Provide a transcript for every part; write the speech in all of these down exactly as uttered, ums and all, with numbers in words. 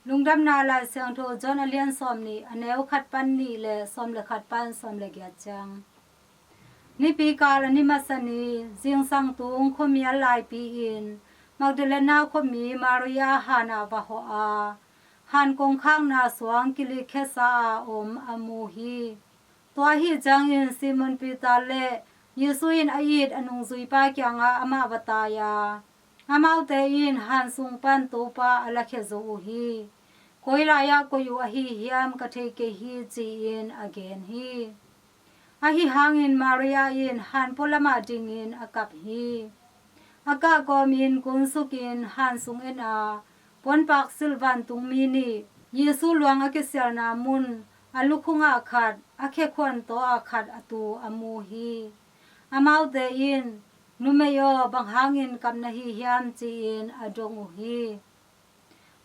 Lungdamna Lai Siangtho John a lian sawm nih, a neu khat pan nih le sawm le khat pan sawm le giat ciang. Nipi kal a ni masa ni, zingsang tung khuamial laipi in Magdalena khuami Maria han ah va hawh a, han kongkhakna suang kilikkhia sa a om a mu hi. Tua ahih ciangin Simon Peter le Jesu in a it a nungzuipa kiangah amah va tai a, amaute in han sung pan Topa a lakhia zo uh hi. Koi lai-ah koih uh ahi hiam ka thei kei hi, ci-in a gen hi. Ahi hangin Maria in han pualamah dingin a kap hi. A kah kawmin gunsukin han sung en a, puanpak silvan tungmi nih, Jesu luang a kisialna mun, a lukhungah khat, a khekhuan tawh ah khat a tu a mu hi. Amaute in, "Numei aw, bang hangin kap na hi hiam?" ci-in a dong uh hi.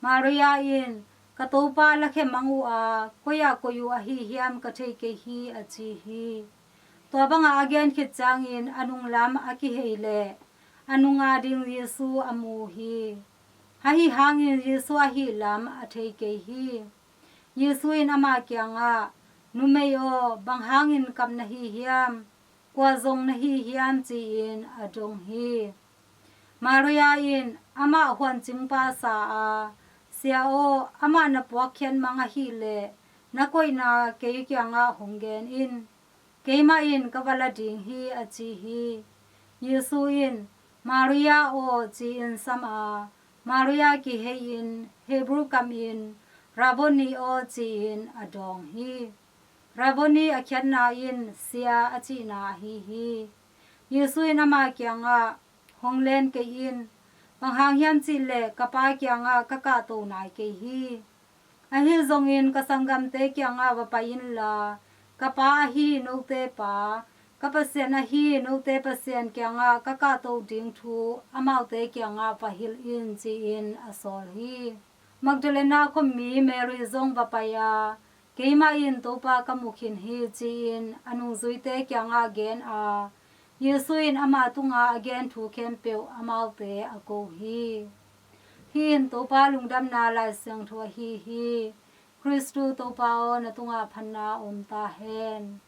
Maria in, "Ka Topa lakhia mang uh a, koi-ah koih uh ahi hiam ka thei kei hi," a ci hi. Tua bangah a gen khit ciangin a nunglam a kihei leh a nunga ding Jesu a mu hi. Ahi hangin Jesu ahih lam a thei kei hi. Jesu in ama kiangah, "Numei aw, bang hangin kap na hi hiam? Kua zong na hi hiam?" ci-in a dong hi. Maria in amah huancingpa sa a, "Sia aw, amah na puakkhiat mang ahih leh na koihna kei kiangah hong gen in. Keimah in ka va la ding hi," a ci hi. Jesu in, "Maria aw," ci-in sam a, Maria kihei-in Hebrew kamin, "Rabboni aw," ci-in a dawng hi. Rabboni a khiatna in Sia a cihna ahi hi. Jesu in ama kiangah, "Hong len kei in. Bang hang hiam cih leh ka Pa kiangah ka kahto nai kei hi. Ahi zongin ka sanggamte kiangah va pai inla, ka Pa ahi note Pa, ka Pasian ahi note Pasian kiangah ka kahto ding thu amaute kiangah va hilh in," ci-in a sawl hi. Magdalena khuami Mary zong va pai a, "Keimah in Topa ka mu khin hi," ci-in a nungzuite kiangah gen a, Jesu in ama tunga a gen thu khempeuh amaute a ko hi. Hih in Topa Lungdamna Lai Siangtho ahi hi. Khristu Topa aw, na tungah phatna om ta hen.